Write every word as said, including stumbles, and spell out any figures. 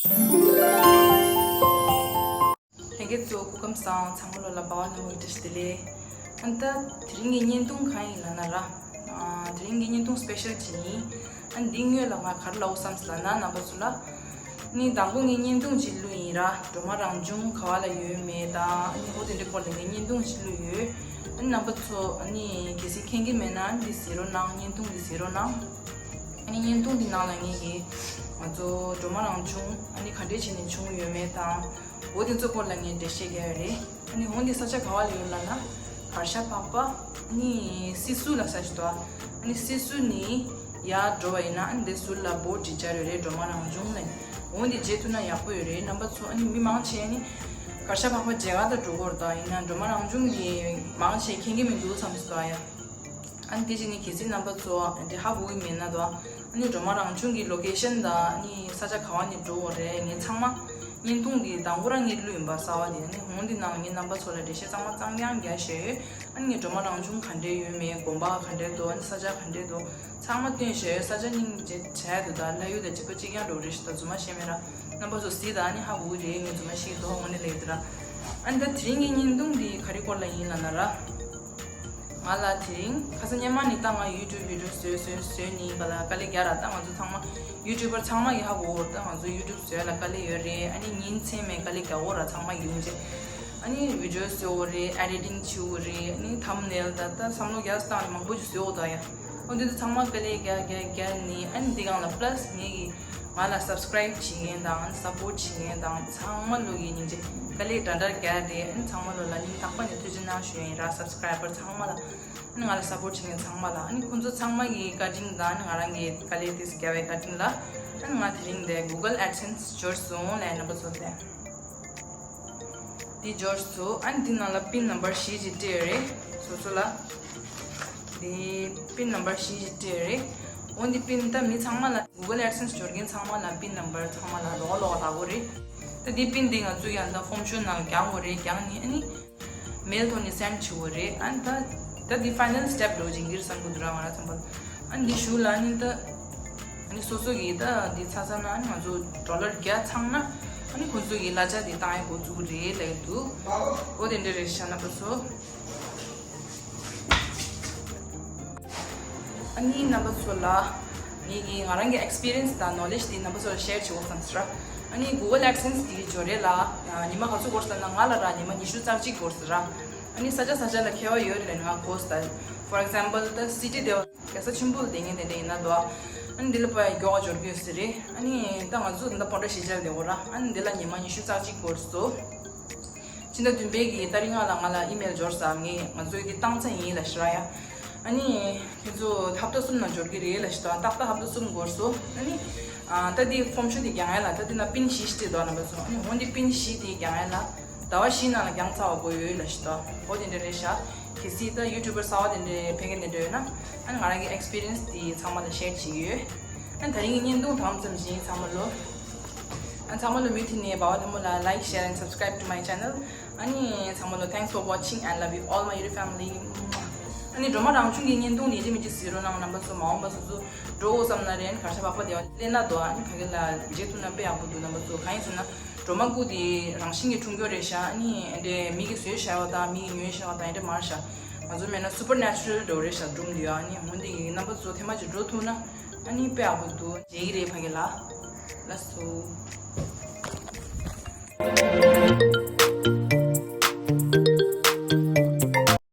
ལྷན་རྒྱས་ཚོ་སྐུ་ཁམས་བཟང་། ཚང་མ་ལོ་ལ་འབའ་བ་ལྷ་མོ་ཡི་བཀྲ་ཤིས་བདེ་ལེགས། ཨ་ད་དེ་རིང་གི་བརྙན་ཐུང་གང་ཡིན་ལབ་ན་ར། ཨ་དེ་རིང་གི་བརྙན་ཐུང་སི་པེ་ཤལ་ཅིག་ཡིན། ཨ་འདི་སྔོན་ལ་ང་ག་རེ་ལབ་དགོས་བསམ་སོང་ལབ་ན་རྣམ་པ་ཚོ་ལ། ནི་དང་པོ་ངས་བརྙན་ཐུང་ཅིག་བླུགས་ཡིན་ར། སྒྲོལ་མ་རང་བྱུང་ག་བ་ལ་ཡོད་མེད་དང་ཨ་ནི་འོ་དེ་འདྲའི་སྐོར་ལ་ངས་བརྙན་ཐུང་ཅིག་བླུགས་ཡོད། ཨ་ནི་རྣམ་པ་ཚོ་ཨ་ནི་གལ་སྲིད་མཁྱེན་གྱི་མེད་ན་ཨ་ནི་འདི་གཟིགས་རོགས་གནང་། བརྙན་ཐུང་འདི་གཟིགས་རོགས་གནང་། ཨ་ནི་བརྙན་ཐུང་འདི་ནང་ལ་ངས་ཀྱི་ང་ཚོ་སྒྲོལ་མ་རང་བྱུང་ཨ་ནི་ག་འདྲས་བྱས་ནས་བྱུང་ཡོད་མེད་དང་། འོ་དེ་ཚོ་སྐོར་ལ་ངས་འགྲེལ་བཤད་རྒྱག་ཡོད་རེད། ཨ་ནི་འོ་འདི་ས་ཆ་ག་བ་ལ་ཡོད་ལབ་ན། གར་ཞ་འཕགས་པ་ཨ་ནི་སི་སུ་ལ་ས་ཞིག་འདུག་ཨ་ནི་སི་སུ་ནས་ཡར་འགྲོ་བ་ཡིན་ན་ཨ་ནི་འདི་ཟུར་ལ་བོར་ཌི་སྦྱར་ཡོད་རེད། སྒྲོལ་མ་རང་བྱུང་ལབ། འོ་འདི་མཇལ་ཐུབ་ན་ཡག་པོ་ཡོད་རེད། རྣམ་པ་ཚོ་ཨ་ནི་མི་མང་ཆེ་ཨ་ནི་གར་ཞ་འཕགས་པ་མཇལ་ཁ་ད་འགྲོ་གི་ཡོད་རེད། ད་ཡིན་ན་སྒྲོལ་མ་རང་བྱུང་གི་མང་ཆེ་མཁྱེན་གྱི་མི་འདུག་བསམ་སོང་ཡ། ཨ་ནི་དེ་བཞིན་ནི་གལ་སྲིད་རྣམ་པ་ཚོ་འདི་ཧ་གོ་གི་མེད་ན་དོ། ཨ་ནི་སྒྲོལ་མ་རང་བྱུང་གི་ལོ་ཀེ་ཤན་དང་ཨ་ནི་ས་ཆ་ག་བ་ནས་འགྲོ་དགོས་རེད། ངས་ཚང་མ་བརྙན་ཐུང་གི་དང་པོ་རང་ངས་བླུགས་ཡིན་པ་གསར་བ་དེ། ཨ་ནི་འོང་འདི་ནང་ངས་རྣམ་པ་ཚོ་ལ་འགྲེལ་བཤད་གཙང་མ་གཙང་རྐྱང་རྒྱག་ཤེས་ཡོད། ཨ་ནི་ངས་སྒྲོལ་མ་རང་བྱུང་ག་འདྲས་ཡོད་མེད། དགོན་པ་ག་འདྲས་འདུག་ཨ་ནི་ས་ཆ་ག་འདྲས་འདུག་ཚང་མ་སྟོན་ཤེས་ཡོད། ས་ཆ་སྙིང་རྗེ་བྱས་འདུག་ད་ལྷ་ཡུལ་དང་གཅིག་པ་གཅིག་རྐྱང་འགྲོ་རེད་ཤག་ད་རྫུན་མ་བཤད་མེད་ར། རྣམ་པ་ཚོ་གཟིགས་དང་ཨ་ནི་ཧ་གོ་གི་རེད། ངས་རྫུན་མ་བཤད་ཀྱི་འདུག་འོང་ནི་ལེགས་འདུག་ར། ཨ་ནི་ད་དེ་རིང་གི་བརྙན་ཐུང་འདི་ག་རེ་སྐོར་ལ་ཡིན་ལབ་ན་ར། ང་ལ་དེ་རིང་ཁ་སང་སྔོན་མ་ནས་ད་ང་ཡུ་ཊུབ་བི་ཌི་ཡོ་བཟོས་བཟོས་བཟོས་ནས་ག་ལ་དཀའ་ལས་རྒྱག་ར། ད་ང་ཚོ་ཚང་མ་ཡུ་ཊུབ་པར་ཚང་མ་གིས་ཧ་གོ་གི་རེད། ད་ང་ཚོ་ཡུ་ཊུབ་བཟོས་ལ་དཀའ་ལས་ཡོད་རེད། ཨ་ནི་ཉིན་མཚན་མེད་དཀའ་ལས་རྒྱག་གི་ར། ཚང་མ་ཡིན་ཅེ། ཨ་ནི་བི་ཌི་ཡོ་བཟོ་གི་རེད། ཨེ་ཌི་ཊིང་བྱེད་གི་རེད། ཨ་ནི་ཐམ་ནེལ་ད་ད་བསམ་བློ་རྒྱག་སྟངས་ནི་མང་པོ་ཞིག་བཟོ་གི་འདུག་ཡ། འོ་འདི་ཚོ་ཚང་མ་དཀའ་ལས་རྒྱག་རྒྱག་རྒྱག་ནི། ཨ་ནི་འདི་སྒང་ལ་པ་ལ་སི་ངེད་ཀྱི་ང་ལ་སབ་སི་ཀ་རའིབ་བྱེད་མཁན་དང་སབ་པོར་ཊི་བྱེད་མཁན་དང་ཚང་མ་ལོ་ཡིན་སྙིང་རྗེ། དཀའ་ལས་འདྲ་འདྲ་རྒྱག་སྟེ་ཨ་ནི་ཚང་མ་ལོ་ལ་སྙིང་ཐག་པ་ནས་ཐུགས་རྗེ་གནང་ཞུ་ཡིན་ར། སབ་སི་ཀ་རའི་བར་ཚང་མ་ལ། ཨ་ནི་ང་ལ་སབ་པོར་ཊི་བྱེད་མཁན་ཚང་མ་ལ། ཨ་ནི་ཁོང་ཚོ་ཚང་མ་གི་བཀའ་དྲིན་དང་ཨ་ནི་ང་རང་གི་དཀའ་ལས་དེ་ཚོ་རྒྱག་པའི་བཀའ་དྲིན་ལ། ཨ་ནི་ང་དེ་རིང་འདི་གུ་གལ་ཨེ་ཌི་སེན་སི་འབྱོར་སོང་ལབ། རྣམ་པ་ཚོ་ལ་འདི་འབྱོར་སོང་། ཨ་ནི་འདི་ནང་ལ་པིན་ནམ་བར་བཞི་ཅིག་སྤྲད་ཡོད་རེད། སོ་སོ་ལ་འདི་པིན་ནམ་བར་བཞི་ཅིག་སྤྲད་ཡོད་རེད། འོ་འདི་པིན་ད་མི་ཚང་མ་ལ་གུ་གལ་ཨེ་ཌི་སེན་སི་འབྱོར་མཁན་ཚང་མ་ལ་པིན་ནམ་བར་ཚང་མ་ལ་ལོགས་ལོགས་རག་གི་རེད། ད་འདི་པིན་འདི་ང་ཚོ་ཡང་ད་ཧྥོམ་ཤོན་ནང་རྒྱག་དགོས་རེད། རྒྱག་ནི་ཨ་ནི། མེལ་ཐོག་ནས་སེན་ཌི་བྱེད་དགོས་རེད། ཨ་ནི་ད་ད་འདི་ཕའི་ནལ་སི་ཊེབ་འགྲོ་བཞིན་གྱི་རེད་བསམ་གྱི་འདུག་ར། ང་རང་ཚང་མ་ཨ་ནི་འདི་གཞུག་ལ་ཨ་ནི་ད་ཨ་ནི་སོ་སོ་གིས་ད་འདི་ཚ་ཚ་ན་ཨ་ནི་ང་ཚོ་ཌོ་ལར་བརྒྱ་ཚང་ན་ཨ་ནི་ཁོང་ཚོ་གིས་གླ་ཆ་དེ་བཏང་ཡ་འགོ་བཙུགས་ཀྱི་རེད་ལབ་ཀྱི་འདུག་འོ་དེ་འདྲ་རེད་ཤག་རྣམ་པ་ཚོ། ཨ་ནི་རྣམ་པ་ཚོ་ལ་ངེད་ཀྱི་ང་རང་གི་ཨེག་སི་པི་རི་ཡན་སི་དང་ནོ་ལེ་ཇི་དེ་རྣམ་པ་ཚོ་ལ་ཤེར་བྱེད་དགོས་བསམ་ཟེར། ཨ་ནི་གུ་གལ་ཨེ་ཌི་སེན་སི་དེ་འབྱོར་རེད་ལ། ཉི་མ་ག་ཚོད་འགོར་ཟེར་ན་ང་ལ་ར་ཉི་མ་ཉི་ཤུ་རྩ་གཅིག་འགོར་ཟེར་ར། ཨ་ནི་ས་ཆ་ས་ཆ་ལ་ཁྱད་པར་ཡོད་རེད་ལབ་ནི་ང་གོ་ས། ཕོར་ཨེག་ཛམ་པལ་ད་སི་ཊི་དེ་རྒྱལ་ས་ཆེན་པོ་ལ་བསྡད་མཁན་དེ་འདྲ་ཡིན་ན་འདུག་ཨ་ནི་འདི་ལ་ཕར་མགྱོགས་པ་འབྱོར་གྱི་ཡོད་ས་རེད། ཨ་ནི་ད་ང་ཚོ་ད་ལྟ་ཕོན་ཊ་གཞིས་ཆགས་བསྡད་ཡོད་ར། ཨ་ནི་འདི་ལ་ཉི་མ་ཉི་ཤུ་རྩ་གཅིག་འགོར་སོང་། ཕྱི་ཟླ་བདུན་པའི་གི་ཏ་རིག་ལྔ་ལ་ང་ལ་ཨི་མེལ་འབྱོར་ས། ངས་ང་ཚོའི་འདི་བཏང་ཚར་ཡིན་ལབ་ཤག་ར་ཡ། ཨ་ནི་ཁྱེད་ཚོ་ཧབ་ཏ་གསུམ་ནང་འབྱོར་གྱི་རེད་ལབ་ཤག་ད་ཏག་ཏག་ཧབ་ཏ་གསུམ་འགོར་སོང་། ཨ་ནི་ཨ་ད་འདི་ཧྥོམ་ཤོན་དེ་རྒྱག་ཡ་ལ་ད་འདི་ན་པིན་བཞི་ཞིག་སྤྲད་འདུག་རྣམ་པ་ཚོ། ཨ་ནི་འོ་འདི་པིན་བཞི་དེ་རྒྱག་ཡ་ལ་ཟླ་བ་བཞིའི་ནང་ལ་རྒྱག་ཚར་བ་དགོས་ཡོད་ལབ་ཤག་འོ་དེ་འདྲ་རེད་ཤག་གལ་སྲིད་ད་ཡུ་ཊུབ་པར་གསར་པ་དེ་འདྲའི་ཕེབས་མཁན་དེ་འདྲ་ཡོད་ན་ཨ་ནི་ང་རང་གི་ཨེག་སི་པི་རི་ཡན་སི་དེ་ཚང་མ་ལ་ཤེར་བྱེད་ཀྱི་ཡོད། ཨ་ནི་ད་རིང་གི་བརྙན་ཐུང་དང་ཙམ་བཞིན་ཚང་མ་ལོ། ཨ་ཚང་མ་ལོ་མུ་མཐུད་ནས་འབའ་བ་ལྷ་མོ་ལ་like, share and subscribe to my channel. ཨ་ནི་ཚང་མ་ལོ་thanks for watching and love you all my YouTube family. ཨ་ནི་སྒྲོལ་མ་རང་བྱུང་གི་བརྙན་ཐུང་ལས་རིམ་མི་གཅིག་གཟིགས་རོགས་གནང་། རྣམ་པ་ཚོ་མ་འོངས་པ་སོ་སོ་འགྲོ་འོ་བསམ་ན་རེད། གར་ཞ་བག་པ་དེ་བ་ལེན་ན་དོ། ཨ་ནི་ཕ་གི་ལ་རྗེས་ཐུབ་ན་དཔེ་ཡག་པོ་འདུག་རྣམ་པ་ཚོ་གང་ཡིན་ཟེར་ན་སྒྲོལ་མ་སྐུ་དེ་རང་བཞིན་གྱི་འཁྲུངས་སྐྱོར་རེད་ཤག་ཨ་ནི་འདྲའི་མི་གིས་བཟོས་བཞག་པ་དང་མི་གིས་ཉོས་བཞག་པ་དང་འདྲ་མ་རེད་ཤག་ང་ཚོ་མེད་ན་སུ་པར་ནེ་ཅུ་རལ་འདྲ་བོ་རེད་ཤག་སྒྲུང་འདི་ཡ། ཨ་ནི་འོན་ཏེ་ཡིན་རྣམ་པ་ཚོ་ཐེངས་མ་གཅིག་འགྲོ་ཐུབ་ན་ཨ་ནི་དཔེ་ཡག་པོ་འདུག་མཇལ་གྱི་རེད་ཕ་གི་ལ། ལགས་སོ།